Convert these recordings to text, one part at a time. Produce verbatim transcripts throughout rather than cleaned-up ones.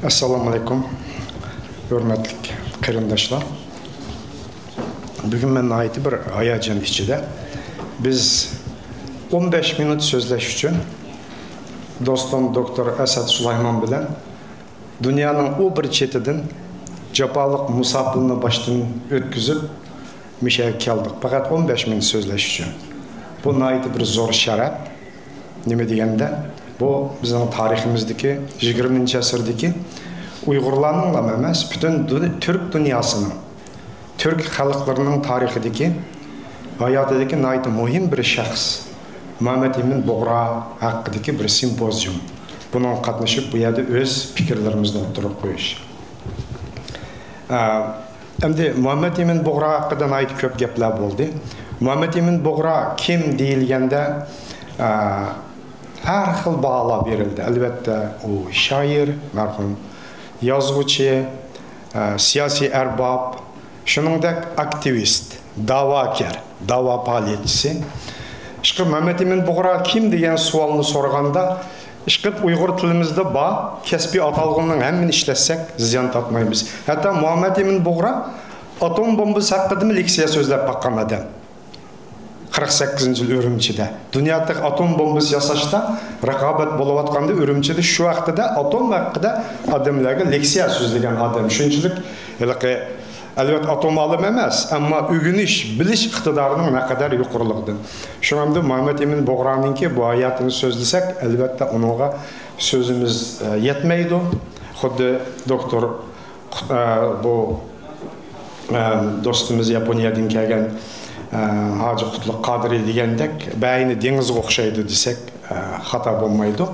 ئەسسالامۇئەلەيكۇم، ھۆرمەتلىك قېرىنداشلار. بۈگۈن مەن ناھايىتى بىر ھاياجان ئىچىدە. بىز ئون بەش مىنۇت سۆزلەش ئۈچۈن دوستۇم دوكتور ئەسەت سۇلايمان بىلەن دۇنيانىڭ ئۇ بىر چېتىدىن جاپالىق مۇساپىرنى باشتىن ئۆتكۈزۈپ، مۇشۇ يەرگە كەلدۇق. پەقەت ئون بەش مىنۇت سۆزلەش ئۈچۈن. بۇ ناھايىتى بىر زور شەرەپ. نېمە دېگەندە، بۇ بىزنىڭ تارىخىمىزدىكى، يىگىرمىنچى ئەسىردىكى ئۇيغۇرلارنىڭلا ئەمەس، پۈتۈن دۇن-، تۈرك دۇنياسىنىڭ، تۈرك خەلقلىرىنىڭ تارىخىدىكى، ھاياتىدىكى ناھايىتى مۇھىم بىر شەخس مۇھەممەد ئىمىن بۇغرا ھەققىدىكى بىر سىمپوزىيۇم. بۇنىڭغا قاتنىشىپ، بۇ يەردە ئۆز پىكىرلىرىمىزنى ئوتتۇرىغا قويۇش. ئە، ئەمدى مۇھەممەد ئىمىن بۇغرا ھەققىدە ناھايىتى كۆپ گەپلەر بولدى. مۇھەممەد ئىمىن بۇغرا كىم دېيىلگەندە، ئە، ھەر خىل باھالار بېرىلدى. ئەلۋەتتە، ئۇ شائىر، مەرھۇم يازغۇچى، ئە، سىياسىي ئەرباب، شۇنىڭدەك ئاكتىۋىست، داۋاكار، داۋا پائالىيەتچىسى. ئىشقىلىپ، مەمەت ئىمىن بۇغرا كىم دېگەن سوئالنى سورىغاندا، ئىشقىلىپ، ئۇيغۇر تىلىمىزدا بار، كەسپىي ئاتالغۇنىنىڭ ھەممىنى ئىشلەتسەك، زىيان تارتمايمىز. ھەتتا مۇھەممەت ئىمىن بۇغرا ئاتوم بومبىسى ھەققىدىمۇ لېكسىيە سۆزلەپ باققان ئادەم. قىرىق سەككىزىنچى يىل ئۈرۈمچىدە. دۇنيادا ئاتوم بومبىسى ياساشتا رىقابەت بولۇۋاتقاندا ئۈرۈمچىدە شۇ ھەققىدە، ئاتوم ھەققىدە ئادەملەرگە لېكسىيە سۆزلىگەن ئادەم. شۇنچىلىك ھېلىقى، ئەلۋەتتە، ئاتوم ئالىمى ئەمەس، ئەمما ئۆگىنىش، بىلىش ئىقتىدارىنىڭ نەقەدەر يۇقىرىلىقىدىن. شۇڭا ئەمدى مۇھەممەد ئىمىن بۇغرانىڭكى بۇ ھاياتىنى سۆزلىسەك، ئەلۋەتتە، ئۇنىڭغا سۆزىمىز، ئە، يەتمەيدۇ. خۇددى دوكتور ئە، بۇ، ئە، دوستىمىز ياپونىيەدىن كەلگەن، ئە، ھاجى قۇتلۇق قادىرى دېگەندەك، بەينى دېڭىزغا ئوخشايدۇ دېسەك، ئە، خاتا بولمايدۇ.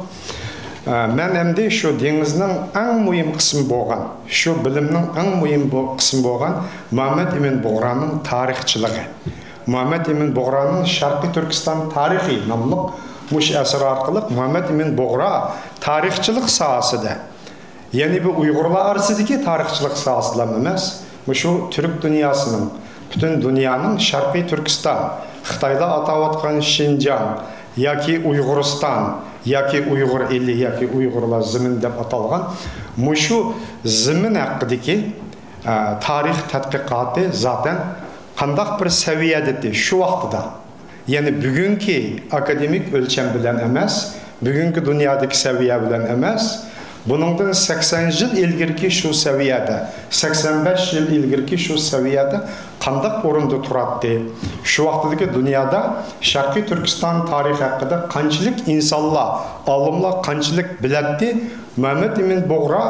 ئە، مەن ئەمدى شۇ دېڭىزنىڭ ئەڭ مۇھىم قىسمى بولغان، شۇ بىلىمنىڭ ئەڭ مۇھىم بو-، قىسمى بولغان مۇھەممەد ئىمىن بۇغرانىڭ تارىخچىلىقى، مۇھەممەد ئىمىن بۇغرانىڭ شەرقىي تۈركىستان تارىخى ناملىق مۇشۇ ئەسەر ئارقىلىق مۇھەممەد ئىمىن بۇغرا تارىخچىلىق ساھەسىدە يەنى بۇ ئۇيغۇرلار ئارىسىدىكى تارىخچىلىق ساھەسىدىلا ئەمەس، مۇشۇ تۈرك دۇنياسىنىڭ، پۈتۈن دۇنيانىڭ شەرقىي تۈركىستان، خىتايلار ئاتاۋاتقان شىنجاڭ ياكى ئۇيغۇرىستان ياكى ئۇيغۇر ئېلى ياكى ئۇيغۇرلار زېمىنى دەپ ئاتالغان مۇشۇ زېمىن ھەققىدىكى، ئە، تارىخ تەتقىقاتى زاتەن قانداق بىر سەۋىيەدە ئىدى شۇ ۋاقتىدا؟ يەنى بۈگۈنكى ئاكادېمىك ئۆلچەم بىلەن ئەمەس، بۈگۈنكى دۇنيادىكى سەۋىيە بىلەن ئەمەس، بۇنىڭدىن سەكسەن يىل ئىلگىرىكى شۇ سەۋىيەدە، سەكسەن بەش يىل ئىلگىرىكى شۇ سەۋىيەدە قانداق ئورۇندا تۇراتتى؟ شۇ ۋاقتىدىكى دۇنيادا شەرقىي تۈركىستان تارىخى ھەققىدە قانچىلىك ئىنسانلار، ئالىملار قانچىلىك بىلەتتى؟ مەمەت ئىمىن بۇغرا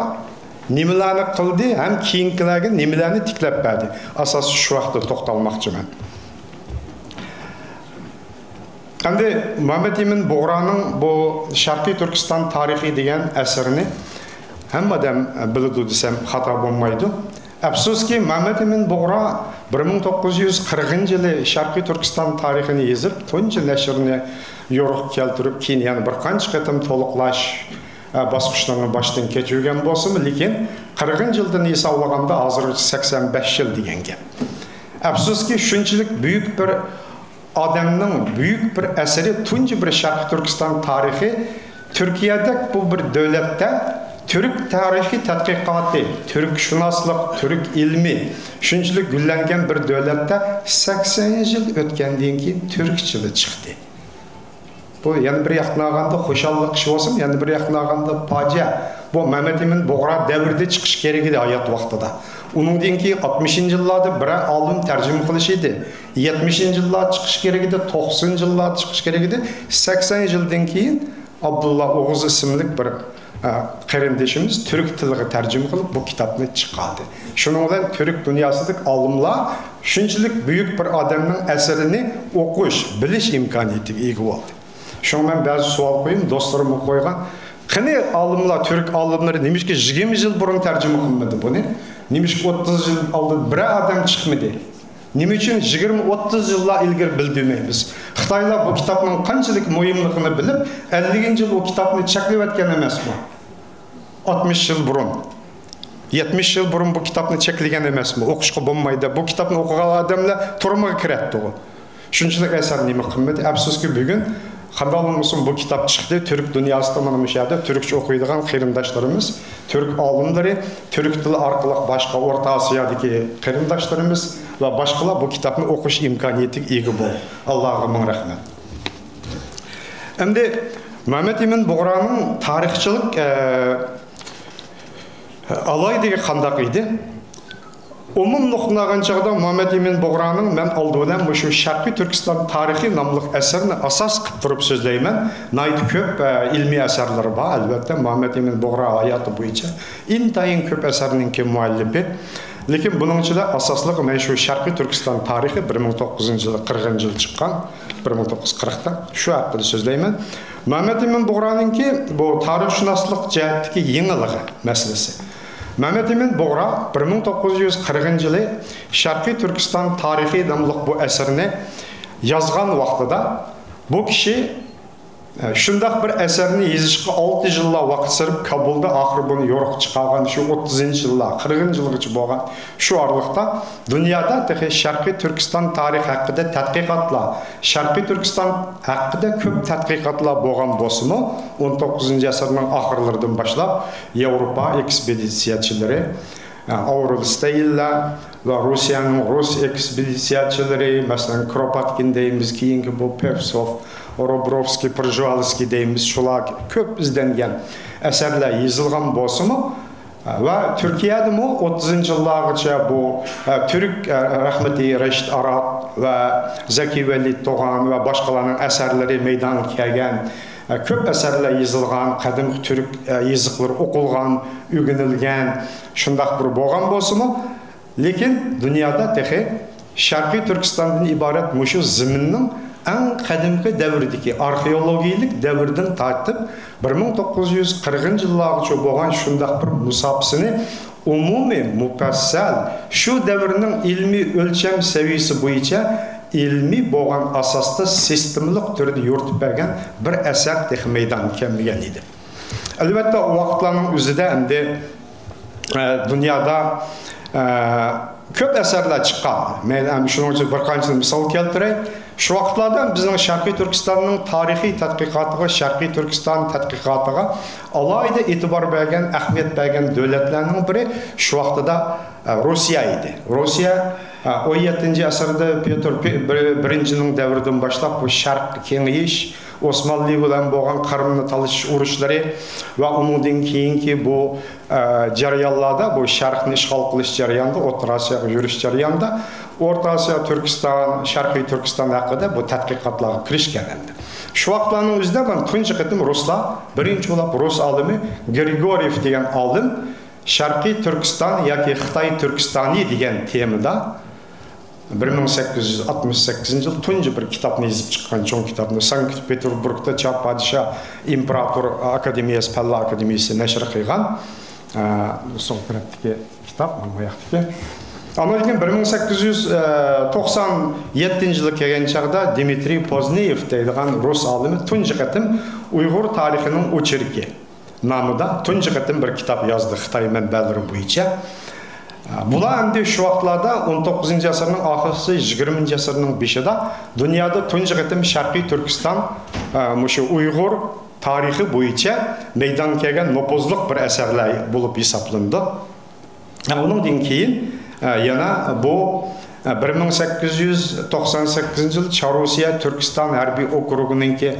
نېمىلەرنى قىلدى ھەم كېيىنكىلەرگە نېمىلەرنى تىكلەپ بەردى؟ ئاساسىي شۇ ھەقتە توختالماقچىمەن. ئەمدى مەمەت ئىمىن بۇغرانىڭ بۇ شەرقىي تۈركىستان تارىخى دېگەن ئەسىرىنى ھەممە ئادەم بىلىدۇ دېسەم خاتا بولمايدۇ. ئەپسۇسكى، مەمەت ئىمىن بۇغرا بىر مىڭ توققۇز يۈز قىرىقىنچى يىلى شەرقىي تۈركىستان تارىخىنى يېزىپ، تۇنجى نەشرىنى يورۇققا كەلتۈرۈپ، كېيىن يەنە بىر قانچە قېتىم تولۇقلاش، ئە، باسقۇچلىرىنى باشتىن كەچۈرگەن بولسىمۇ، لېكىن قىرىقىنچى يىلدىن ھېسابلىغاندا ھازىرغىچە سەكسەن بەش يىل دېگەن گەپ. ئەپسۇسكى، شۇنچىلىك بۈيۈك بىر ئادەمنىڭ بۈيۈك بىر ئەسىرى، تۇنجى بىر شەرقىي تۈركىستان تارىخى، تۈركىيەدەك بۇ بىر دۆلەتتە تۈرك تارىخى تەتقىقاتى، تۈركشۇناسلىق، تۈرك ئىلمى شۇنچىلىك گۈللەنگەن بىر دۆلەتتە سەكسەن يىل ئۆتكەندىن كېيىن تۈركچىلا چىقتى. بۇ يەنە بىر ياقتىن ئالغاندا خۇشاللىق ئىش بولسىمۇ، يەنە بىر ياقتىن ئالغاندا پاجىئە. بۇ مەمەت ئىمىن بۇغرا دەۋرىدە چىقىش كېرەك ئىدى ھايات ۋاقتىدا. ئۇنىڭدىن كېيىن ئاتمىشىنچى يىللاردا بىرەر ئالىم تەرجىمە قىلىش ئىدى. يەتمىشىنچى يىللار چىقىش كېرەك ئىدى، توقسىنىنچى يىللار چىقىش كېرەك ئىدى. سەكسەن يىلدىن كېيىن ئابدۇللا ئوغۇز ئىسىملىك بىر، ئە، قېرىندىشىمىز تۈرك تىلىغا تەرجىمە قىلىپ بۇ كىتابنى چىقاردى. شۇنىڭ بىلەن تۈرك دۇنياسىدىكى ئالىملار شۇنچىلىك بۈيۈك بىر ئادەمنىڭ ئەسىرىنى ئوقۇش، بىلىش ئىمكانىيىتىگە ئىگە بولدى. شۇڭا مەن بەزى سوئال قويۇم، دوستلىرىمغا قويغان. قېنى ئالىملار، تۈرك ئالىملىرى نېمىشقا يىگىرمە يىل بۇرۇن تەرجىمە قىلمىدى بۇنى؟ نېمىشقا ئوتتۇز يىل ئالدىن بىرەر ئادەم چىقمىدى؟ نېمە ئۈچۈن يىگىرمە، ئوتتۇز يىللار ئىلگىرى بىلدۈرمەيمىز؟ خىتايلار بۇ كىتابنىڭ قانچىلىك مۇھىملىقىنى بىلىپ، ئەللىكىنچى يىل ئۇ كىتابنى چەكلىۋەتكەن ئەمەسمۇ؟ ئاتمىش يىل بۇرۇن، يەتمىش يىل بۇرۇن بۇ كىتابنى چەكلىگەن ئەمەسمۇ؟ ئوقۇشقا بولمايدۇ. بۇ كىتابنى ئوقۇغان ئادەملەر تۈرمىگە كىرەتتىغۇ. شۇنچىلىك ئەسەر نېمە قىممىتى؟ ئەپسۇسكى، بۈگۈن قانداق بولمىسۇن، بۇ كىتاب چىقتى. تۈرك دۇنياسىدا مانا مۇشۇ يەردە تۈركچە ئوقۇيدىغان قېرىنداشلىرىمىز، تۈرك ئالىملىرى، تۈرك تىلى ئارقىلىق باشقا ئورتا ئاسىيادىكى قېرىنداشلىرىمىز ۋە باشقىلار بۇ كىتابنى ئوقۇش ئىمكانىيىتىگە ئىگە بولدى. ئاللاغا مىڭ رەھمەت. ئەمدى مەمەت ئىمىن بۇغرانىڭ تارىخچىلىق، ئە، ئالاھىدىلىكى قانداق ئىدى؟ ئومۇم نۇقتىدىن ئالغان چاغدا مۇھەممەد ئىمىن بۇغرانىڭ مەن ئالدى بىلەن مۇشۇ شەرقىي تۈركىستان تارىخى ناملىق ئەسەرنى ئاساس قىلىپ تۇرۇپ سۆزلەيمەن. ناھايىتى كۆپ، ئە، ئىلمىي ئەسەرلىرى بار، ئەلۋەتتە، مۇھەممەد ئىمىن بۇغرا ھاياتى بويىچە ئىنتايىن كۆپ ئەسەرنىڭكى مۇئەللىپى. لېكىن بۇنىڭ ئىچىدە ئاساسلىقى مەن شۇ شەرقىي تۈركىستان تارىخى، بىر مىڭ توققۇز يۈز قىرىقىنچى يىل چىققان، بىر مىڭ توققۇز يۈز قىرىقتا، شۇ ھەققىدە سۆزلەيمەن. مۇھەممەد ئىمىن بۇغرانىڭكى بۇ تارىخشۇناسلىق جەھەتتىكى يېڭىلىقى مەسىلىسى. مەمەت ئىمىن بۇغرا بىر مىڭ توققۇز يۈز قىرىقىنچى يىلى شەرقىي تۈركىستان تارىخى ناملىق بۇ ئەسىرىنى يازغان ۋاقتىدا، بۇ كىشى، ئە، شۇنداق بىر ئەسەرنى يېزىشقا ئالتە يىللا ۋاقىت سىرىپ، كابۇلدا ئاخىرى بۇنى يورۇققا چىقارغان، شۇ ئوتتۇزىنچى يىللار، قىرىقىنچى يىلغىچە بولغان شۇ ئارىلىقتا دۇنيادا تېخى شەرقىي تۈركىستان تارىخى ھەققىدە تەتقىقاتلار، شەرقىي تۈركىستان ھەققىدە كۆپ تەتقىقاتلار بولغان بولسىمۇ، ئون توققۇزىنچى ئەسىرنىڭ ئاخىرلىرىدىن باشلاپ ياۋروپا ئېكسپېدىتسىيەچىلىرى، ئاۋرېل ستەينلەر ۋە روسىيەنىڭ رۇس ئېكسپېدىتسىيەچىلىرى، مەسىلەن، كروپاتكىن دەيمىز، كېيىنكى بۇ پېۋسوف، روبروۋسكىي، پرژېۋالسكىي دەيمىز، شۇلار كۆپ ئىزدەنگەن ئەسەرلەر يېزىلغان بولسىمۇ، ۋە تۈركىيەدىمۇ ئوتتۇزىنچى يىللارغىچە بۇ، ئە، تۈرك، ئە، رەھمىتى رەشىد ئارات ۋە زەكى ۋەلىد توغان ۋە باشقىلارنىڭ ئەسەرلىرى مەيدانغا كەلگەن، ئە، كۆپ ئەسەرلەر يېزىلغان، قەدىمكى تۈرك، ئە، يېزىقلىرى ئوقۇلغان، ئۆگىنىلگەن، شۇنداق بىر بولغان بولسىمۇ، لېكىن دۇنيادا تېخى شەرقىي تۈركىستاندىن ئىبارەت مۇشۇ زېمىننىڭ ئەڭ قەدىمكى دەۋرىدىكى، ئارخېئولوگىيىلىك دەۋردىن تارتىپ بىر مىڭ توققۇز يۈز قىرىقىنچى يىللارغىچە بولغان شۇنداق بىر مۇساپىسىنى ئومۇمىي، مۇپەسسەل، شۇ دەۋرنىڭ ئىلمىي ئۆلچەم سەۋىيىسى بويىچە ئىلمىي بولغان ئاساستا سىستېمىلىق تۈردە يورۇتۇپ بەرگەن بىر ئەسەر تېخى مەيدانغا كەلمىگەن ئىدى. ئەلۋەتتە، ئۇ ۋاقىتلارنىڭ ئۆزىدە ئەمدى، ئە، دۇنيادا، ئە، كۆپ ئەسەرلەر چىققان. مەن ئەمدى شۇنىڭ ئۈچۈن بىر قانچە مىسال كەلتۈرەي. شۇ ۋاقىتلاردا بىزنىڭ شەرقىي تۈركىستاننىڭ تارىخىي تەتقىقاتىغا، شەرقىي تۈركىستان تەتقىقاتىغا ئالاھىدە ئېتىبار بەرگەن، ئەھمىيەت بەرگەن دۆلەتلەرنىڭ بىرى شۇ ۋاقتىدا، ئە، روسىيە ئىدى. روسىيە، ئە، ئون يەتتىنچى ئەسىردە پيوتر پى-، بىر-، بىرىنچىنىڭ دەۋرىدىن باشلاپ بۇ شەرق كېڭىيىش، ئوسمانلى بىلەن بولغان قىرىمنى تالىشىش ئۇرۇشلىرى ۋە ئۇنىڭدىن كېيىنكى بۇ، ئە، جەريانلاردا، بۇ شەرقنى ئىشغال قىلىش جەريانىدا، ئوتتۇرا ئاسىياغا يۈرۈش جەريانىدا ئورتا ئاسىيا، تۈركىستان، شەرقىي تۈركىستان ھەققىدە بۇ تەتقىقاتلارغا كىرىشكەن ئەمدى. شۇ ۋاقىتلارنىڭ ئۆزىدە مانا تۇنجى قېتىم رۇسلار، بىرىنچى بولۇپ رۇس ئالىمى گرىگوريېف دېگەن ئالىم شەرقىي تۈركىستان ياكى خىتاي تۈركىستانى دېگەن تېمىدا بىر مىڭ سەككىز يۈز ئاتمىش سەككىزىنچى يىل تۇنجى بىر كىتابنى يېزىپ چىققان، چوڭ كىتابنى سانكت پېتېربۇرگدا چار پادىشاھ ئىمپېراتور ئاكادېمىيەسى، پەنلەر ئاكادېمىيەسى نەشر قىلغان. ئە، سول تەرەپتىكى كىتاب، مانا بۇ ياقتىكى. ئاندىن كېيىن بىر مىڭ سەككىز يۈز توقسان يەتتىنچى يىلى كەلگەن چاغدا دىمىترىي پوزنېيېف دەيدىغان رۇس ئالىمى تۇنجى قېتىم ئۇيغۇر تارىخىنىڭ ئوچېركى نامىدا تۇنجى قېتىم بىر كىتاب يازدى خىتاي مەنبەلىرى بويىچە. بۇلار ئەمدى شۇ ۋاقىتلاردا، ئون توققۇزىنچى ئەسىرنىڭ ئاخىرسى، يىگىرمىنچى ئەسىرنىڭ بېشىدا دۇنيادا تۇنجى قېتىم شەرقىي تۈركىستان، مۇشۇ ئۇيغۇر تارىخى بويىچە مەيدانغا كەلگەن نوپۇزلۇق بىر ئەسەرلەر بولۇپ ھېسابلىنىدۇ. ئۇنىڭدىن كېيىن، ئە، يەنە بۇ، ئە، بىر مىڭ سەككىز يۈز توقسان سەككىزىنچى يىل چاررۇسىيە تۈركىستان ھەربىي ئوكروگىنىڭكى،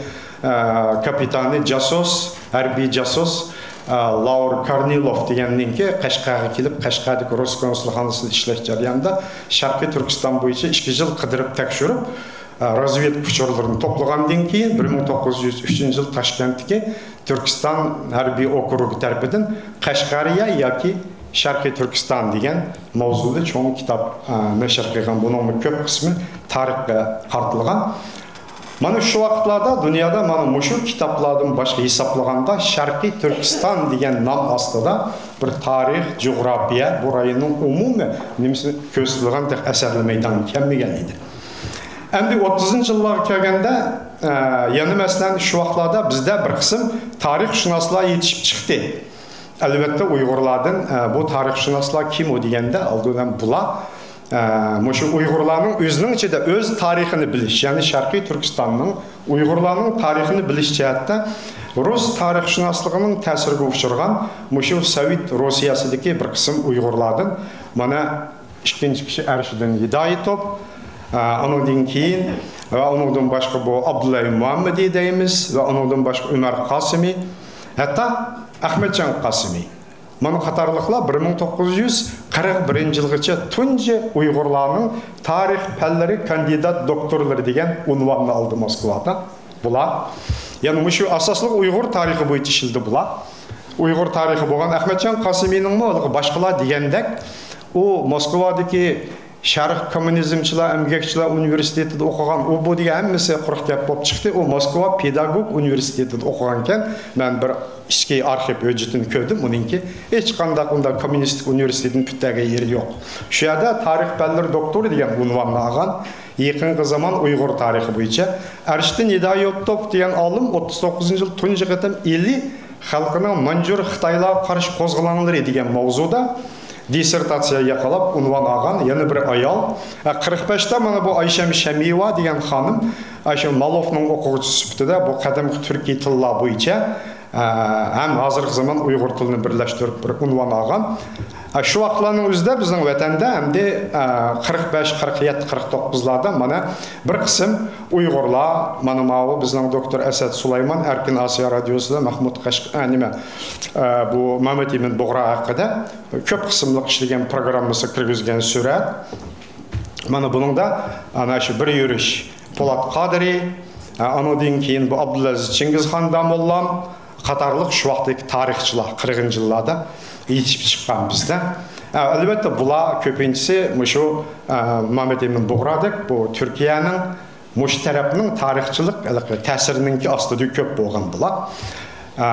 ئە، كاپىتانى، جاسۇس، ھەربىي جاسۇس، ئە، لاۋر كارنىلوف دېگەننىڭكى قەشقەرگە كېلىپ، قەشقەردىكى رۇس كونسۇلخانىسىدا ئىشلەش جەريانىدا شەرقىي تۈركىستان بويىچە ئىككى يىل قىدىرىپ تەكشۈرۈپ، ئە، رازۋېدكا ئۇچۇرلىرىنى توپلىغاندىن كېيىن، بىر مىڭ توققۇز يۈز ئۈچىنچى يىل تاشكەنتتىكى تۈركىستان ھەربىي ئوكروگى تەرىپىدىن قەشقەرىيە ياكى شەرقىي تۈركىستان دېگەن ماۋزۇدا چوڭ كىتاب، ئە، نەشر قىلغان. بۇنىڭمۇ كۆپ قىسمى تارىخقا قارىتىلغان. مانا شۇ ۋاقىتلاردا دۇنيادا مانا مۇشۇ كىتابلاردىن باشقا ھېسابلىغاندا شەرقىي تۈركىستان دېگەن نام ئاستىدا بىر تارىخ، جۇغراپىيە، بۇ رايوننىڭ ئومۇمىي نېمىسىنى كۆرسىتىدىغان ئەسەرلەر مەيدانغا كەلمىگەن ئىدى. ئەمدى ئوتتۇزىنچى يىللارغا كەلگەندە، ئە، يەنە مەسىلەن، شۇ ۋاقىتلاردا بىزدە بىر قىسىم تارىخشۇناسلار يېتىشىپ چىقتى. ئەلۋەتتە، ئۇيغۇرلاردىن، ئە، بۇ تارىخشۇناسلار كىم ئۇ دېگەندە، ئالدى بىلەن بۇلار، ئە، مۇشۇ ئۇيغۇرلارنىڭ ئۆزىنىڭ ئىچىدە ئۆز تارىخىنى بىلىش، يەنى شەرقىي تۈركىستاننىڭ ئۇيغۇرلارنىڭ تارىخىنى بىلىش جەھەتتە رۇس تارىخشۇناسلىقىنىڭ تەسىرىگە ئۇچرىغان مۇشۇ سوۋېت روسىيەسىدىكى بىر قىسىم ئۇيغۇرلاردىن مانا ئىككىنچى كىشى ئەرشىدىن ھىدايىتوف، ئە، ئۇنىڭدىن كېيىن ۋە ئۇنىڭدىن باشقا بۇ ئابدۇللاھ مۇھەممىدى دەيمىز ۋە ئۇنىڭدىن باشقا ئۆمەر قاسىمى، ھەتتا ئەخمەتجان قاسىمى، مانا قاتارلىقلار بىر مىڭ توققۇز يۈز قىرىق بىرىنچى يىلغىچە تۇنجى ئۇيغۇرلارنىڭ تارىخ پەنلىرى كاندىدات دوكتورلىرى دېگەن ئۇنۋاننى ئالدى موسكۋادا. بۇلار يەنە مۇشۇ ئاساسلىق ئۇيغۇر تارىخى بويىچە ئىشلىدى بۇلار. ئۇيغۇر تارىخى بولغان ئەخمەتجان قاسىمىنىڭمۇ ھېلىقى باشقىلار دېگەندەك، ئۇ موسكۋادىكى شەرق كوممۇنىزمچىلار، ئەمگەكچىلەر ئۇنىۋېرسىتېتىدا ئوقۇغان، ئۇ بۇ دېگەن ھەممىسى قۇرۇق گەپ بولۇپ چىقتى. ئۇ موسكۋا پېداگوگ ئۇنىۋېرسىتېتىدا ئوقۇغانكەن، مەن بىر ئىچكى ئارخىپ ھۆججىتىنى كۆردۈم ئۇنىڭكى. ھېچقانداق ئۇنداق كوممۇنىستىك ئۇنىۋېرسىتېتنى پۈتتۈرگەن يېرى يوق. شۇ يەردە تارىخ پەنلىرى دوكتورى دېگەن ئۇنۋاننى ئالغان. يېقىنقى زامان ئۇيغۇر تارىخى بويىچە ئەرشىدىن ھىدايەتوف دېگەن ئالىم ئوتتۇز توققۇزىنچى يىل تۇنجى قېتىم ئىلى خەلقىنىڭ مانجۇر خىتايلارغا قارشى قوزغىلاڭلىرى دېگەن ماۋزۇدا دىسسېرتاتسىيە ياقلاپ ئۇنۋان ئالغان يەنە بىر ئايال. ھە، قىرىق بەشتە مانا بۇ ئايشەم شەمىيېۋا دېگەن خانىم، ئاشۇ مالوفنىڭ ئوقۇغۇچىسى سۈپىتىدە بۇ قەدىمكى تۈركىي تىللار بويىچە، ئە، ھەم ھازىرقى زامان ئۇيغۇر تىلىنى بىرلەشتۈرۈپ بىر ئۇنۋان ئالغان. ئە، شۇ ۋاقىتلارنىڭ ئۆزىدە بىزنىڭ ۋەتەندە ئەمدى، ئە، قىرىق بەش، قىرىق يەتتە، قىرىق توققۇزلاردا مانا بىر قىسىم ئۇيغۇرلار، مانا ماۋۇ بىزنىڭ دوكتور ئەسەت سۇلايمان ئەركىن ئاسىيا رادىيوسىدا مەھمۇد قەشق-، ئە، نېمە، ئە، بۇ مەمەت ئىمىن بۇغرا ھەققىدە كۆپ قىسىملىق ئىشلىگەن پروگراممىسىغا كىرگۈزگەن سۈرەت. مانا بۇنىڭدا ئانا شۇ بىر يۈرۈش پولات قادىرى، ئە، ئانىڭدىن كېيىن بۇ ئابدۇلئەزىز چىڭگىزخان داموللام قاتارلىق شۇ ۋاقىتتىكى تارىخچىلار قىرىقىنچى يىللاردا يېتىشىپ چىققان بىزدە. ئە، ئەلۋەتتە، بۇلار كۆپىنچىسى مۇشۇ، ئە، مەمەت ئىمىن بۇغرادەك بۇ تۈركىيەنىڭ مۇشۇ تەرەپنىڭ تارىخچىلىق ھېلىقى تەسىرىنىڭكى ئاستىدا كۆپ بولغان بۇلار. ئە،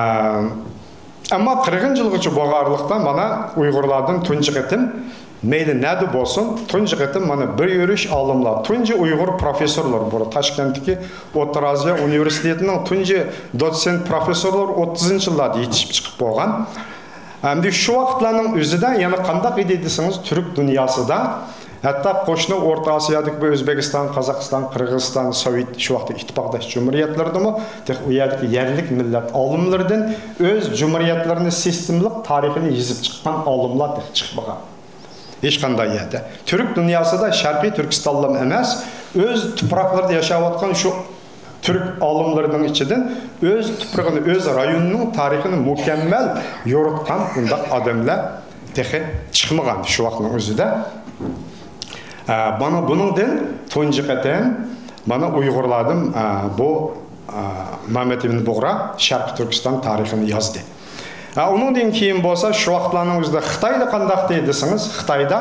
ئەمما قىرىقىنچى يىلغىچە بولغان ئارىلىقتا مانا ئۇيغۇرلاردىن تۇنجى قېتىم، مەيلى نەدە بولسۇن، تۇنجى قېتىم مانا بىر يۈرۈش ئالىملار، تۇنجى ئۇيغۇر پروفېسسورلار، بۇ تاشكەنتتىكى ئوتتۇرا ئاسىيا ئۇنىۋېرسىتېتىنىڭ تۇنجى دوتسېنت پروفېسسورلىرى ئوتتۇزىنچى يىللاردا يېتىشىپ چىقىپ بولغان. ئەمدى شۇ ۋاقىتلارنىڭ ئۆزىدە يەنە قانداق ئىدى دېسىڭىز، تۈرك دۇنياسىدا، ھەتتا قوشنا ئورتا ئاسىيادىكى بۇ ئۆزبېكىستان، قازاقىستان، قىرغىزىستان، سوۋېت شۇ ۋاقىتتا ئىتتىپاقداش جۇمھۇرىيەتلىرىدىمۇ تېخى ئۇ يەردىكى يەرلىك مىللەت ئالىملىرىدىن ئۆز جۇمھۇرىيەتلىرىنى سىستېمىلىق تارىخىنى يېزىپ چىققان ئالىملار تېخى چىقمىغان. ھېچقانداق يەردە. تۈرك دۇنياسىدا شەرقىي تۈركىستانلىمۇ ئەمەس، ئۆز تۇپراقلىرىدا ياشاۋاتقان شۇ تۈرك ئالىملىرىنىڭ ئىچىدىن ئۆز تۇپرىقىنى، ئۆز رايونىنىڭ تارىخىنى مۇكەممەل يورۇتقان بۇنداق ئادەملەر تېخى چىقمىغان شۇ ۋاقىتنىڭ ئۆزىدە. ئە، مانا بۇنىڭدىن تۇنجى قېتىم مانا ئۇيغۇرلاردىن، ئە، بۇ، ئە، مەمەت ئىمىن بۇغرا شەرقىي تۈركىستان تارىخىنى يازدى. ھە، ئۇنىڭدىن كېيىن بولسا شۇ ۋاقىتلارنىڭ ئۆزىدە خىتايدا قانداقتى دېسىڭىز، خىتايدا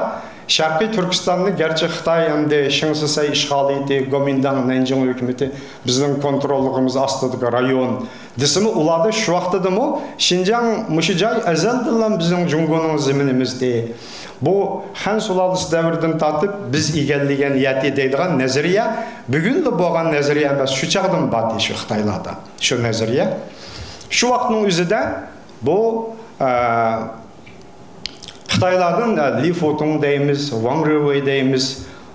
شەرقىي تۈركىستاننى گەرچە خىتاي ئەمدى شېڭ شىسەي ئىشغالىيىتى، گومىنداڭ نەنجىڭ ھۆكۈمىتى بىزنىڭ كونتروللۇقىمىز ئاستىدىكى رايون دېسىمۇ، ئۇلاردا شۇ ۋاقتىدىمۇ شىنجاڭ مۇشۇ جاي ئەزەلدىنلا بىزنىڭ جۇڭگونىڭ زېمىنىمىزدى. بۇ خەن سۇلالىسى دەۋرىدىن تارتىپ بىز ئىگىلىگەن يەتى دەيدىغان نەزەرىيە بۈگۈنلا بولغان نەزەرىيە ئەمەس، شۇ چاغدىن باردى شۇ خىتايلاردا شۇ نەزەرىيە. شۇ ۋاقىتنىڭ ئۆزىدە بۇ، ئە، خىتايلاردىن، ئە، لى فۇتۇڭ دەيمىز، ۋاڭ رېۋېي دەيمىز،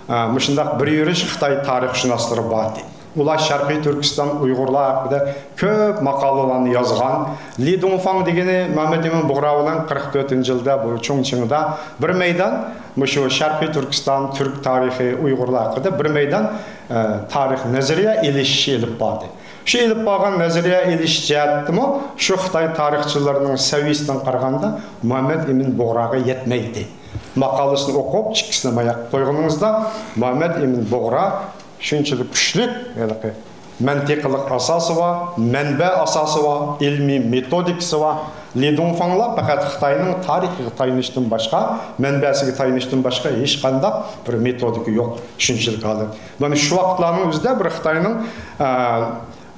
ئە، مۇشۇنداق بىر يۈرۈش خىتاي تارىخشۇناسلىرى بار ئىدى. ئۇلار شەرقىي تۈركىستان ئۇيغۇرلار ھەققىدە كۆپ ماقالىلارنى يازغان. لى دۇڭفاڭ دېگىنى مەمەت ئىمىن بۇغرا بىلەن قىرىق تۆتىنچى يىلدا بۇ چۇڭچىڭدا بىر مەيدان مۇشۇ شەرقىي تۈركىستان، تۈرك تارىخى، ئۇيغۇرلار ھەققىدە بىر مەيدان، ئە، تارىخ نەزەرىيە ئېلىشىشى ئېلىپ باردى. شۇ ئېلىپ بارغان نەزەرىيە ئېلىش جەھەتتىمۇ شۇ خىتاي تارىخچىلىرىنىڭ سەۋىيىسىدىن قارىغاندا مۇھەممەد ئىمىن بۇغراغا يەتمەيتتى. ماقالىسىنى ئوقۇپ، ئىككىسىنى ماياققا قويغىنىڭىزدا، مۇھەممەد ئىمىن بۇغرا شۇنچىلىك كۈچلۈك، ھېلىقى مەنتىقىلىق ئاساسى بار، مەنبە ئاساسى بار، ئىلمىي مېتودىكىسى بار. لى دۇڭفاڭلار پەقەت خىتاينىڭ تارىخىغا تايىنىشتىن باشقا، مەنبەسىگە تايىنىشتىن باشقا ھېچقانداق بىر مېتودىكا يوق، شۇنچىلىك ھالەت. مانا شۇ ۋاقىتلارنىڭ ئۆزىدە بىر خىتاينىڭ، ئە،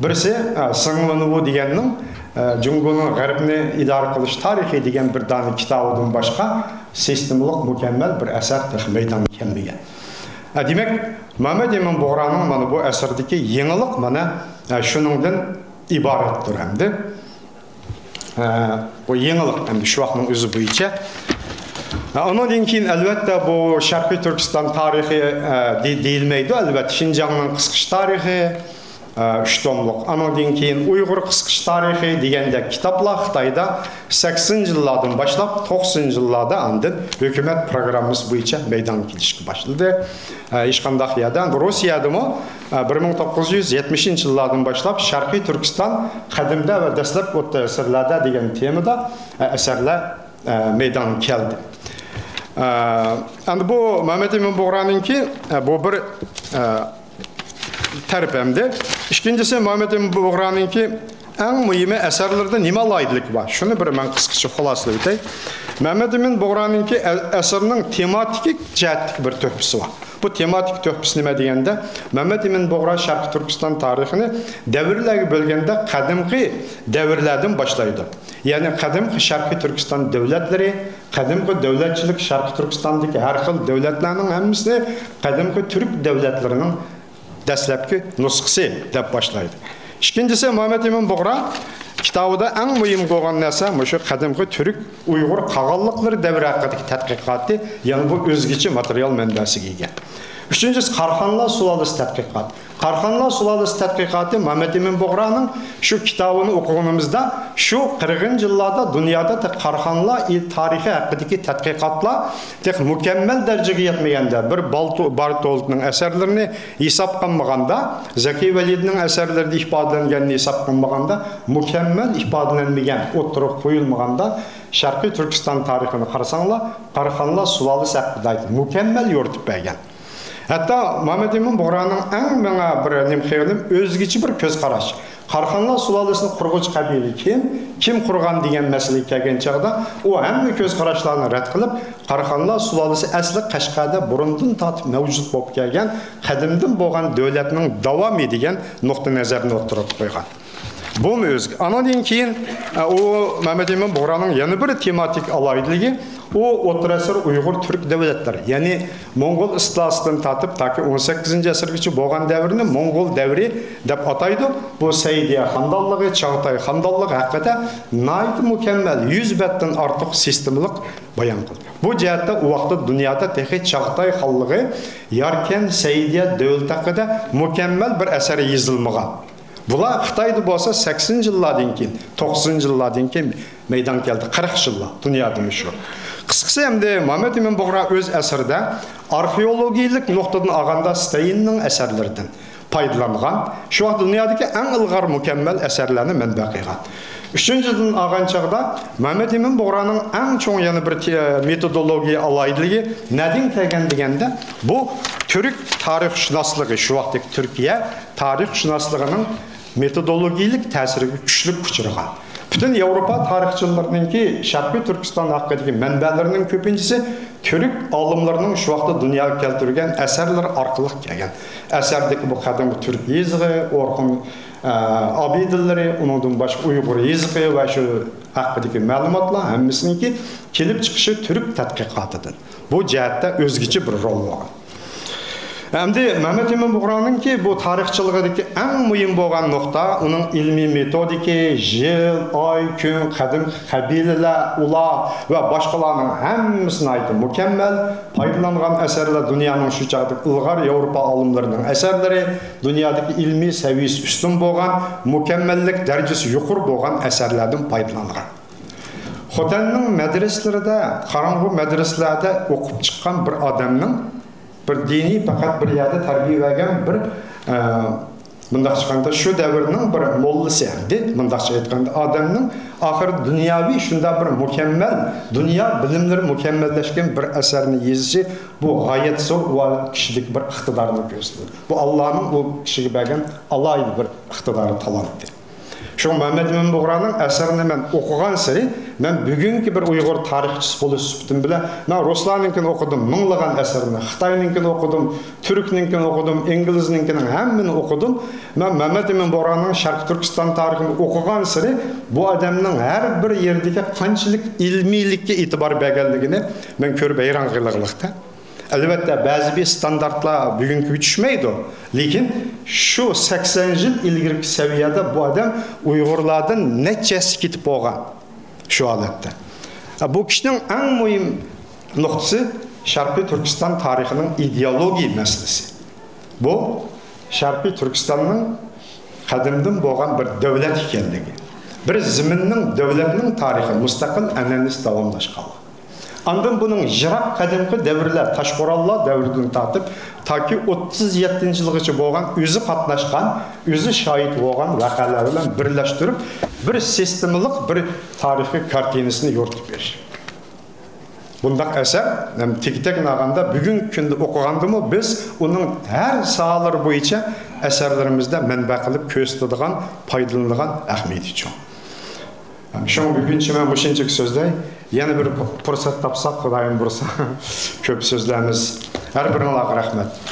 بىرسى، ئە، سېڭ ۋېنۋۇ دېگەننىڭ، ئە، جۇڭگونىڭ غەربنى ئىدارە قىلىش تارىخى دېگەن بىر دانە كىتابىدىن باشقا سىستېمىلىق مۇكەممەل بىر ئەسەر تېخى مەيدانغا كەلمىگەن. ئە، دېمەك، مەمەت ئىمىن بۇغرانىڭ مانا بۇ ئەسىرىدىكى يېڭىلىق مانا، ئە، شۇنىڭدىن ئىبارەتتۇر ئەمدى. ئە، بۇ يېڭىلىق ئەمدى شۇ ۋاقىتنىڭ ئۆزى بويىچە. ئانىڭدىن كېيىن، ئەلۋەتتە، بۇ شەرقىي تۈركىستان تارىخى، ئە، دې-، دېيىلمەيدۇ، ئەلۋەتتە، شىنجاڭنىڭ قىسقىچە تارىخى، ئە، ئۈچ توملۇق. ئانىڭدىن كېيىن ئۇيغۇر قىسقىچە تارىخى دېگەندەك كىتابلار خىتايدا سەكسىنىنچى يىللاردىن باشلاپ، توقسىنىنچى يىللاردا ئاندىن ھۆكۈمەت پىروگراممىسى بويىچە مەيدانغا كېلىشكە باشلىدى. ئە، ھېچقانداق يەردە، روسىيەدىمۇ، ئە، بىر مىڭ توققۇز يۈز يەتمىشىنچى يىللاردىن باشلاپ شەرقىي تۈركىستان قەدىمدە ۋە دەسلەپكى ئوتتۇرا ئەسىرلەردە دېگەن تېمىدا، ئە، ئەسەرلەر، ئە، مەيدانغا كەلدى. ئە، ئەمدى بۇ مەمەت ئىمىن بۇغرانىڭكى، ئە، بۇ بىر، ئە، تەرىپى ئەمدى. ئىككىنچىسى، مەمەت ئىمىن بۇغرانىڭكى ئەڭ مۇھىمى ئەسەرلىرىدە نېمە ئالاھىدىلىك بار؟ شۇنى بىر مەن قىسقىچە خۇلاسىلەپ ئۆتەي. مەمەت ئىمىن بۇغرانىڭكى ئە-، ئەسىرىنىڭ تېماتىكىك جەھەتتىكى بىر تۆھپىسى بار. بۇ تېماتىك تۆھپىسى نېمە دېگەندە، مەمەت ئىمىن بۇغرا شەرقىي تۈركىستان تارىخىنى دەۋرلەرگە بۆلگەندە، قەدىمكى دەۋرلەردىن باشلايدۇ. يەنى قەدىمكى شەرقىي تۈركىستان دۆلەتلىرى، قەدىمكى دۆلەتچىلىك، شەرقىي تۈركىستاندىكى ھەر خىل دۆلەتلەرنىڭ ھەممىسىنى قەدىمكى تۈرك دۆلەتلىرىنىڭ دەسلەپكى نۇسخىسى دەپ باشلايدۇ. ئىككىنچىسى، مەمەت ئىمىن بۇغرا كىتابىدا ئەڭ مۇھىم بولغان نەرسە مۇشۇ قەدىمكى تۈرك ئۇيغۇر قاغانلىقلىرى دەۋرى ھەققىدىكى تەتقىقاتى، يەنە بۇ ئۆزگىچە ماتېرىيال مەنبەسىگە ئىگە. ئۈچىنچىسى، قاراخانلار سۇلالىسى تەتقىقاتى. قاراخانلار سۇلالىسى تەتقىقاتى مەمەت ئىمىن بۇغرانىڭ شۇ كىتابىنى ئوقۇغىنىمىزدا، شۇ قىرىقىنچى يىللاردا دۇنيادا تە-، قاراخانلار ئىل تارىخى ھەققىدىكى تەتقىقاتلار تېخى مۇكەممەل دەرىجىگە يەتمىگەندە، بىر بالتو-، بارتولتنىڭ ئەسەرلىرىنى ھېسابقا ئالمىغاندا، زەكىي ۋەلىدنىڭ ئەسەرلىرىدە ئىپادىلەنگەننى ھېسابقا ئالمىغاندا، مۇكەممەل ئىپادىلەنمىگەن، ئوتتۇرىغا قويۇلمىغاندا، شەرقىي تۈركىستان تارىخىنى قارىساڭلار، قاراخانلار سۇلالىسى ھەققىدە مۇكەممەل يورۇتۇپ بەرگەن. ھەتتا مەمەت ئىمىن بۇغرانىڭ ئەڭ ماڭا بىر نېمە قىلغىنىم، ئۆزگىچە بىر كۆز قاراش. قاراخانلار سۇلالىسىنى قۇرغۇچى قەبىلە كىم، كىم قۇرغان دېگەن مەسىلىگە كەلگەن چاغدا، ئۇ ھەممە كۆز قاراشلارنى رەت قىلىپ، قاراخانلار سۇلالىسى ئەسلى قەشقەردە بۇرۇندىن تارتىپ مەۋجۇت بولۇپ كەلگەن، قەدىمدىن بولغان دۆلەتنىڭ داۋامى دېگەن نۇقتىئى نەزەرنى ئوتتۇرىغا قويغان. بۇمۇ ئۆزگە. ئانىڭدىن كېيىن، ئە، ئۇ مەمەت ئىمىن بۇغرانىڭ يەنە بىر تېماتىك ئالاھىدىلىكى، ئۇ ئوتتۇرا ئەسىر ئۇيغۇر تۈرك دۆلەتلىرى، يەنى موڭغۇل ئىستىلاسىدىن تارتىپ تاكى ئون سەككىزىنچى ئەسىرگىچە بولغان دەۋرنى موڭغۇل دەۋرى دەپ ئاتايدۇ. بۇ سەئىدىيە خانىدانلىقى، چاغتاي خانىدانلىقى ھەققىدە ناھايىتى مۇكەممەل، يۈز بەتتىن ئارتۇق سىستېمىلىق بايان قىلدى. بۇ جەھەتتە ئۇ ۋاقىتتا دۇنيادا تېخى چاغتاي خانلىقى، ياركەن، سەئىدىيە دۆلىتى ھەققىدە مۇكەممەل بىر ئەسەر يېزىلمىغان. بۇلار خىتايدا بولسا سەكسىنىنچى يىللاردىن كېيىن، توقسىنىنچى يىللاردىن كېيىن مەيدانغا كەلدى. قىرىق يىللار دۇنيادا مۇشۇ. قىسقىسى، ئەمدى مەمەت ئىمىن بۇغرا ئۆز ئەسىرىدە ئارخېئولوگىيىلىك نۇقتىدىن ئالغاندا ستېيننىڭ ئەسەرلىرىدىن پايدىلانغان، شۇ ۋاقىت دۇنيادىكى ئەڭ ئىلغار مۇكەممەل ئەسەرلەرنى مەنبە قىلغان. ئۈچىنچىدىن ئالغان چاغدا مەمەت ئىمىن بۇغرانىڭ ئەڭ چوڭ يەنە بىر تې-، مېتودولوگىيە ئالاھىدىلىكى نەدىن كەلگەن دېگەندە، بۇ تۈرك تارىخشۇناسلىقى، شۇ ۋاقىتتىكى تۈركىيە تارىخشۇناسلىقىنىڭ مېتودولوگىيىلىك تەسىرىگە كۈچلۈك ئۇچرىغان. پۈتۈن ياۋروپا تارىخچىلىرىنىڭكى شەرقىي تۈركىستان ھەققىدىكى مەنبەلىرىنىڭ كۆپىنچىسى تۈرك ئالىملىرىنىڭ شۇ ۋاقىتتا دۇنياغا كەلتۈرگەن ئەسەرلىرى ئارقىلىق كەلگەن. ئەسەردىكى بۇ قەدىمكى تۈرك يېزىقى، ئورخۇن، ئە، ئابىدىلىرى، ئۇنىڭدىن باشقا ئۇيغۇر يېزىقى ۋە شۇ ھەققىدىكى مەلۇماتلار ھەممىسىنىڭكى كېلىپ چىقىشى تۈرك تەتقىقاتىدىن. بۇ جەھەتتە ئۆزگىچە بىر رول بولغان. ئەمدى مەمەت ئىمىن بۇغرانىڭكى بۇ تارىخچىلىقىدىكى ئەڭ مۇھىم بولغان نۇقتا، ئۇنىڭ ئىلمىي مېتودىكى، يىل، ئاي، كۈن، قەدىمكى قەبىلىلەر، ئۇلار ۋە باشقىلارنىڭ ھەممىسى ناھايىتى مۇكەممەل. پايدىلانغان ئەسەرلەر دۇنيانىڭ شۇ چاغدىكى ئىلغار ياۋروپا ئالىملىرىنىڭ ئەسەرلىرى، دۇنيادىكى ئىلمىي سەۋىيەسى ئۈستۈن بولغان، مۇكەممەللىك دەرىجىسى يۇقىرى بولغان ئەسەرلەردىن پايدىلانغان. خوتەننىڭ مەدرىسىلىرىدە، قاراڭغۇ مەدرىسىلەردە ئوقۇپ چىققان بىر ئادەمنىڭ، بىر دىنىي پەقەت بىر يەردە تەربىيە بەرگەن بىر، ئە، مۇنداقچە ئېيتقاندا، شۇ دەۋرنىڭ بىر موللىسى ئەمدى، مۇنداقچە ئېيتقاندا، ئادەمنىڭ ئاخىرى دۇنياۋى شۇنداق بىر مۇكەممەل، دۇنيا بىلىملىرى مۇكەممەللەشكەن بىر ئەسەرنى يېزىشى، بۇ غايەت زور، ئۇ كىشىدىكى بىر ئىقتىدارنى كۆرسىتىدۇ. بۇ ئاللانىڭ ئۇ كىشىگە بەرگەن ئالاھىدە بىر ئىقتىدارى، تالانتى. شۇڭا مەمەت ئىمىن بۇغرانىڭ ئەسىرىنى مەن ئوقۇغانسېرى، مەن بۈگۈنكى بىر ئۇيغۇر تارىخچىسى بولۇش سۈپىتىم بىلەن، مەن رۇسلارنىڭكىنى ئوقۇدۇم، مىڭلىغان ئەسىرنى، خىتاينىڭكىنى ئوقۇدۇم، تۈركنىڭكىنى ئوقۇدۇم، ئىنگلىزنىڭكىنىڭ ھەممىنى ئوقۇدۇم. مەن مەمەت ئىمىن بۇغرانىڭ شەرقىي تۈركىستان تارىخىنى ئوقۇغانسېرى، بۇ ئادەمنىڭ ھەر بىر يېرىدىكى قانچىلىك ئىلمىيلىككە ئېتىبار بەرگەنلىكىنى مەن كۆرۈپ ھەيران قېلىغلىقتا. ئەلۋەتتە، بەزى بىر ستاندارتلار بۈگۈنكىگە چۈشمەيدۇ، لېكىن شۇ سەكسەن يىل ئىلگىرىكى سەۋىيەدە بۇ ئادەم ئۇيغۇرلاردىن نەچچە ھەسسە كېتىپ بولغان شۇ ھالەتتە. بۇ كىشىنىڭ ئەڭ مۇھىم نۇقتىسى شەرقىي تۈركىستان تارىخىنىڭ ئىدېئولوگىيە مەسىلىسى. بۇ شەرقىي تۈركىستاننىڭ قەدىمدىن بولغان بىر دۆلەت ئىكەنلىكى، بىر زېمىننىڭ، دۆلەتنىڭ تارىخى، مۇستەقىل ئەنئەنىسى داۋاملاشقانلىقى. ئاندىن بۇنىڭ يىراق قەدىمكى دەۋرلەر، تاشقورغانلار دەۋرىدىن تارتىپ تاكى ئوتتۇز يەتتىنچى يىلغىچە بولغان، ئۆزى قاتناشقان، ئۆزى شاھىت بولغان ۋەقەلەر بىلەن بىرلەشتۈرۈپ، بىر سىستېمىلىق بىر تارىخىي كارتىنىسىنى يورۇتۇپ بېرىش. بۇنداق ئەسەر، ھەم تېگى-تەكنى ئالغاندا، بۈگۈنكى كۈندە ئوقۇغاندىمۇ بىز ئۇنىڭ ھەر ساھەلىرى بويىچە ئەسەرلىرىمىزدە مەنبە قىلىپ كۆرسىتىدىغان، پايدىلىنىدىغان ئەھمىيىتى چوڭ. شۇڭا بۈگۈنچە مەن مۇشۇنچىلىك سۆزلەي. يەنە بىر پۇرسەت تاپساق، خۇدايىم بۇيرۇسا، كۆپ سۆزلەرمىز. ھەر بىرىڭلارغا رەھمەت.